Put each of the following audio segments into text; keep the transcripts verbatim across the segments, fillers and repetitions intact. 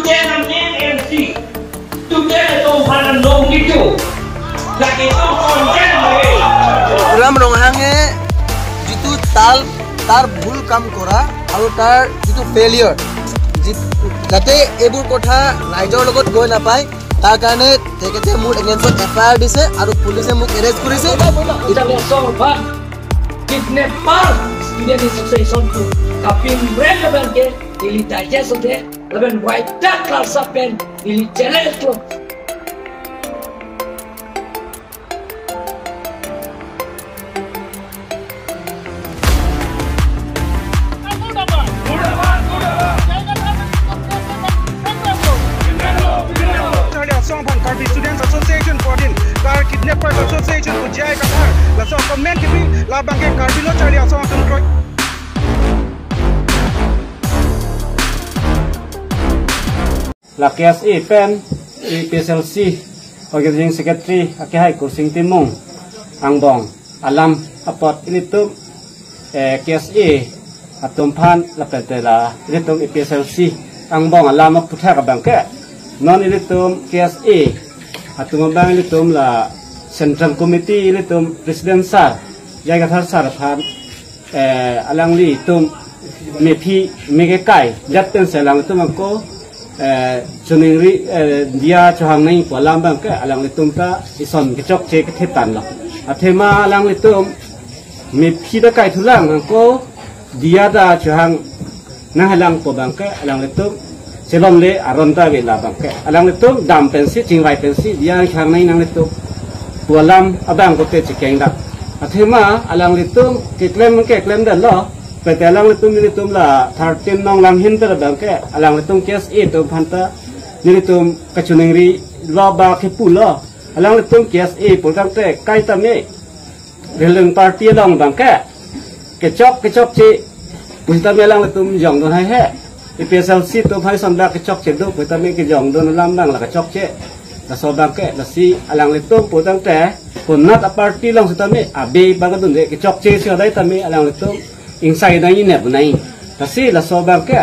Today the main M C. Today the Tumphan and Nong Kitu. Lagi itu konten lagi. Tuliram Ronghang-e যিটো তাৰ, তাৰ ভুল কাম কৰা আৰু তাৰ যিটো ফেইলিয়ৰ, যি-, যাতে এইবোৰ কথা ৰাইজৰ লগত গৈ নাপায়, তাৰ কাৰণে তেখেতে মোৰ এগেইনষ্টত এফ আই আৰ দিছে আৰু পুলিচে মোক এৰেষ্ট কৰিছে। Charli Asong aphan kidnapper student association pu kapinrem abang ke ili digest ode lapen waita klarsa pen ili challenge lo. Charli Asong aphan Karbi Students Association fourteen, Kar Kidnappers Association pu J I Kathar laso comment kipi, labang ke Karbi lo Charli Asong atum kroi. La K S A pen A P H L C Organizing Secretary akehai Kursing Timung angbong alam apot ilitum, eh, K S A atum aphan lapen te la ilitum A P H L C angbong alam aputhak abang ke, non ilitum K S A atum abang ilitum la Central Committee ilitum President Sir J I Kathar Sir aphan, eh, alanglitum mephi mekekai jat pensi alanglitum ako, eh, choningri, eh, diya chohang nangji pu alam abang ke alanglitum ta ison kechokche kethe tanglo. Athema alanglitum mephi ta kaithulang ako diya ta chohang nanghelang pu abang ke alanglitum chelomle aron ta ave, labang ke alanglitum dam pensi chingvai pensi diya chohang nangji nanglitum pu alam abang kote chekeng dak. Athema alanglitum keklem keklem detlo, pete alanglitum ilitum la thirteen nong Langhin pen abang ke alanglitum K S A atum aphan ta nelitum kachoningri lo ba kepu lo. Alanglitum K S A pulotangte kaita me ruling party along abang ke kechok kechokche pusitame alanglitum jongdun haihe. A P H L C atum hai sonda kechokche do pusitame kejongdun alam abang la kechokche. Laso abang ke lasi alanglitum pulotangte konat a-party along sitame abe abang kedunde kechokche si adai tame alanglitum ingsai nangji nep nangji. Lasi laso abang ke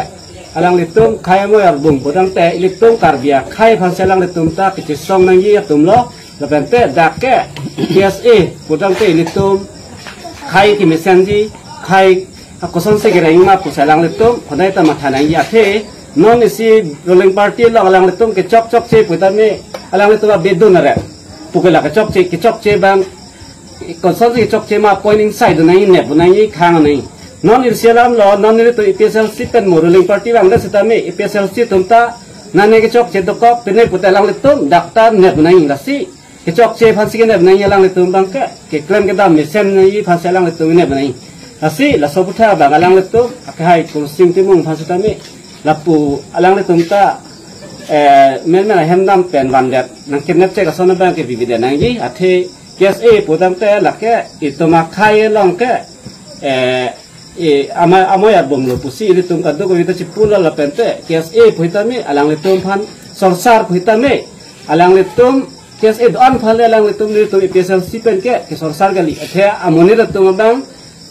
alanglitum khei amoi arbung pulotangte ilitum Karbi akhei aphansi alanglitum ta kechesong nangji atum lo. Lapen te dak ke K S A pulotangte ilitum khei kemesenji, khei kosonsi kereng ma pusi alanglitum hodai ta matha nangji. Athe non isi ruling party along alanglitum kechok chokche pusitame alanglitum abe dun are. Pu ke la kechokche, kechokche abang kosonsi kechokche ma, point ingsai dun nangji, nep nangji, khang nangji. Non isi alam lo, non ilitum A P H L C pen mo ruling party vangdet sitame A P H L C atum ta nane kechokche dokok pine pute alanglitum dak ta nep nangji, lasi kechokche aphansi kenep nangji alanglitum abang ke, keklem kedam mesen nangji aphansi alanglitum nep nangji. Lasi laso aputhak abang alanglitum akehai Kursing Timung aphan sitame lapu alanglitum ta, eh, menmen ahem dam pen vandet nang kidnap chek ason abang ke bibide nangji. Athe K S A pulotangte lake itum akhei along ke, eh, e, ama, amoi arbung lo pusi ilitum kadokave ta chipu lo, lapen te K S A pusitame alanglitum aphan sorsar pusitame alanglitum K S A do-an aphan le alanglitum nelitum A P H L C pen ke kesorsar kali. Athe amonit atum abang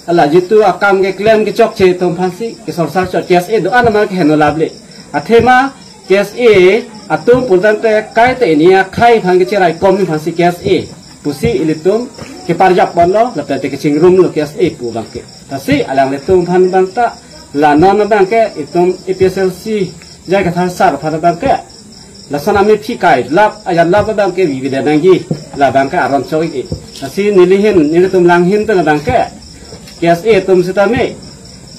ala jitu akam keklem kechokche atum aphansi kesorsar chot, K S A do-an amat keheno laple. Athema K S A atum pulotangte kaita ini akhei aphan kecherai kom aphansi K S A pusi ilitum keparjap ponlo, lapen te kechingrum lo K S A pu abang ke. Lasi alanglitum aphan abang ta la non abang ke itum A P H L C J I Kathar Sir aphan abang ke lason amephi kai lap, ajat lap abang ke bibide nangji, labang ke aron chok-ik-e. Lasi nelihin, nelitum Langhin pen abang ke K S A atum sitame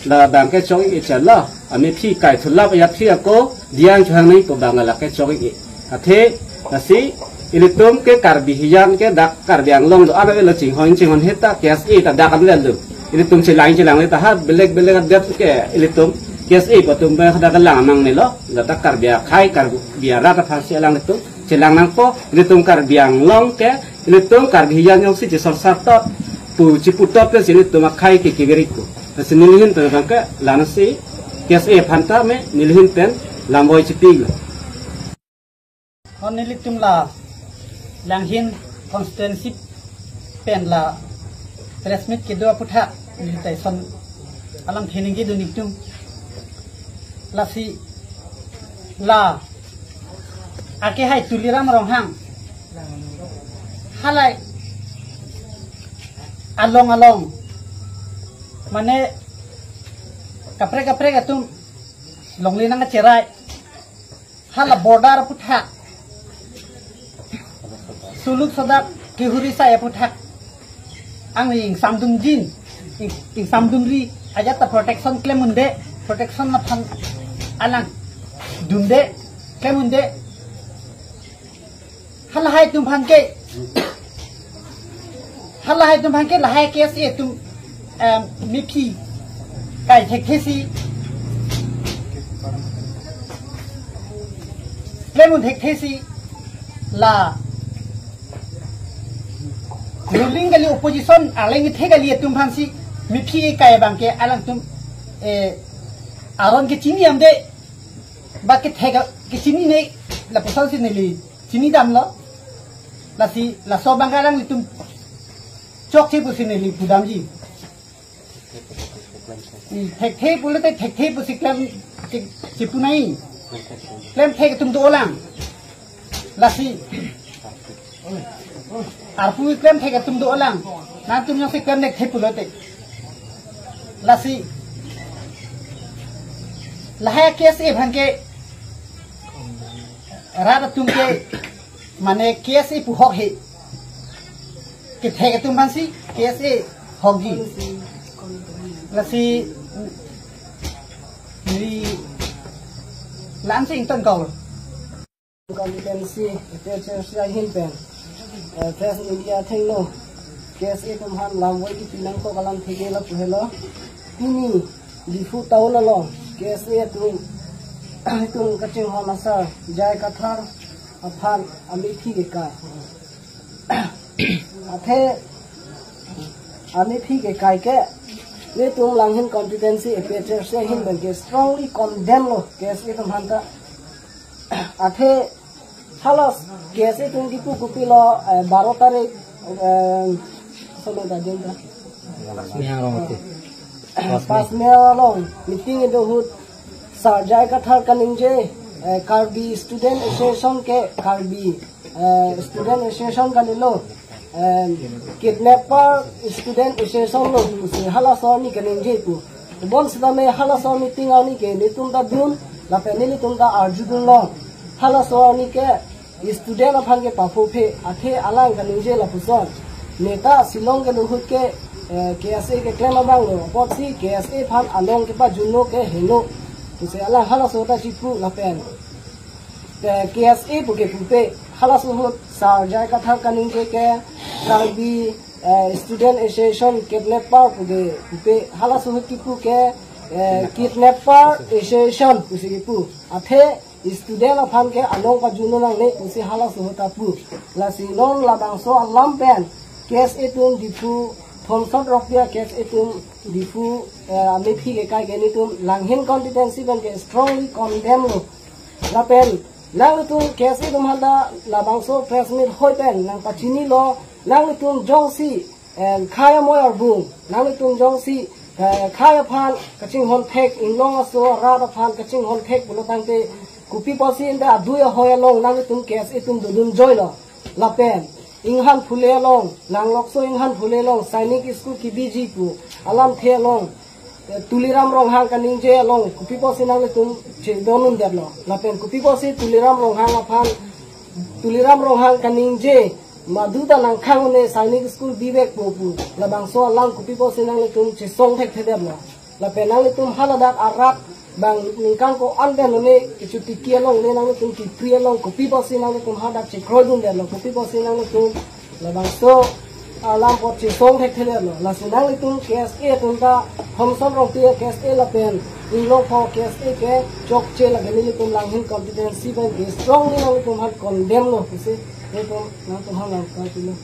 labang ke chok-ik-e chalo, amephi kai thulap ajat phi ako diya chohang nangji pu abang lake chok-ik-e. Athe lasi ilitum ke Karbi hijan ke dak Karbi Anglong do-an avelo, chinghon chinghon heta K S A ta dak avelo. Ilitum chelang chelang le ta ha belek belek adet ke ilitum K S A pu atum abang dak lang nangne lo. Ladak Karbi akhei, Karbi arat aphansi alanglitum chelang nangpo. Ilitum Karbi Anglong ke ilitum Karbi hijan jongsi chesorsar tot pu chipu tot le si ilitum akhei ke kevirikpo. Lasi nelihin pen abang ke la-ansi K S A aphan tame nelihin pen lamvoi chipilo. Non nelitum la Langhin constituency pen la press meet kedo aputhak neli ta ison alam theningje dun-ik tum. Lasi la Akehai Tuliram Ronghang. Halahai along along, mane kaprek kaprek atum longle nangkacherai. Hala border aphuthak, suluk sodak kehuri sai aphuthak, ang ingsamdunjin, ing, ingsamdunri, ajat ta protection klem un-e, protection aphan alang dun-e, klem un-e. Halahai atum aphan ke, halahai atum aphan ke lahai KSA atum, em, mephi kai thekthesi, klem un thekthesi, la ruling kali opposition, arleng kethe kali atum aphansi mephi kai abang ke alangtum, eh, aron kechini damde, ba kethek kechinine, lapusonsi neli chinidamlo. Lasi laso abang alanglitum chokche pusi neli pudamji. Hmm, thekthe pulote thekthe pusi klem che, chepunai. Klemthek atum dolang. Lasi arpu klemthek atum dolang. Nangtum jongsi klem thekthe pulote. Lasi lahai KSA aphan ke rat atum ke, mane KSA pu hok he. Kethek atum aphansi KSA hokji. Lasi neli la-ansi ingtonkoklo. Competency, H R C ahin pen, eh, press meet athengno KSA atum aphan lamvoi kipi nangkok alam theke lapu helo. Pini Diphu town along KSA atum, atum kachinghon asar J I Kathar aphan amephi kekai. Athe amephi kekai ke, nelitum Langhin constituency APHLC ahin pen ke strongly condemn lo KSA atum aphanta. Athe hala KSA atum kipu kopilo, eh, baro tarik, eh, sono ta din ta. Nihang rong ate. Pas May along meeting kedo ahut Sir J I Kathar kaningje, eh, Karbi Student Association ke Karbi, eh, Student Association kalilo, eh, kidnapper Student Association lo pusi halaso arni kaningje pu. Bonsitame halaso meeting arni ke nelitum ta dun, lapen nelitum ta arjudunlo. Halaso arni ke student aphan ke paphophe, athe alang kaningje lapuson. Neta Shillong kedo ahut ke, eh, KSA keklem abang lo, apotsi KSA aphan along kepajunlo ke heno pusi alang halaso ta chipu lapen, eh, KSA pu ke pupe, halaso ahut Sir J I Kathar kaningje ke Karbi, eh, Student Association kidnapper pu ke pupe, halaso ahut kipu ke, eh, kidnapper association pusi kipu. Athe student aphan ke along pajunlo nangne pusi halaso ahut ta pu. Lasi non labangso alam pen KSA atum Diphu, Thomson Rongpi a KSA atum Diphu, eh, amephi kekai ke nelitum Langhin constituency pen ke strongly condemn lo. Lapen nanglitum KSA atum aphanta labangso press meet hoi pen nangpachinilo, nanglitum jongsi, eh, khei amoi arbung, nanglitum jongsi, eh, khei aphan kachinghon thek, inglong aso arat aphan kachinghon thek pulo tangte, kopi pusi anta adui ahoi along nanglitum KSA atum dodun joilo. Lapen Inghan Phule along, Nanglokso Inghan Phule along Sainik School kebiji pu alamthe along, eh, Tuliram Ronghang kaningje along kopi pusi nanglitum chedondun detlo. Lapen kopi pusi Tuliram Ronghang aphan, Tuliram Ronghang kaningje madu ta nangkhang un-e Sainik School bivek po pu. Labangso alam kopi pusi nanglitum chesong thekthedetlo. Lapen nanglitum haladak arat bang ningkan ko-an pen un-e kechotiki along le nanglitum kipri along kopi pusi nanglitum hadak chekroidundetlo, kopi pusi nanglitum labangso alam apot chesong thekthedetlo. Lasi nanglitum KSA atum ta, Thomson Rongpi KSA lapen Inglongpho KSA ke chokche, lake nelitum Langhin constituency pen ke strongly nanglitum aphan condemn lo pusi nelitum nangtum aphan nangpachini.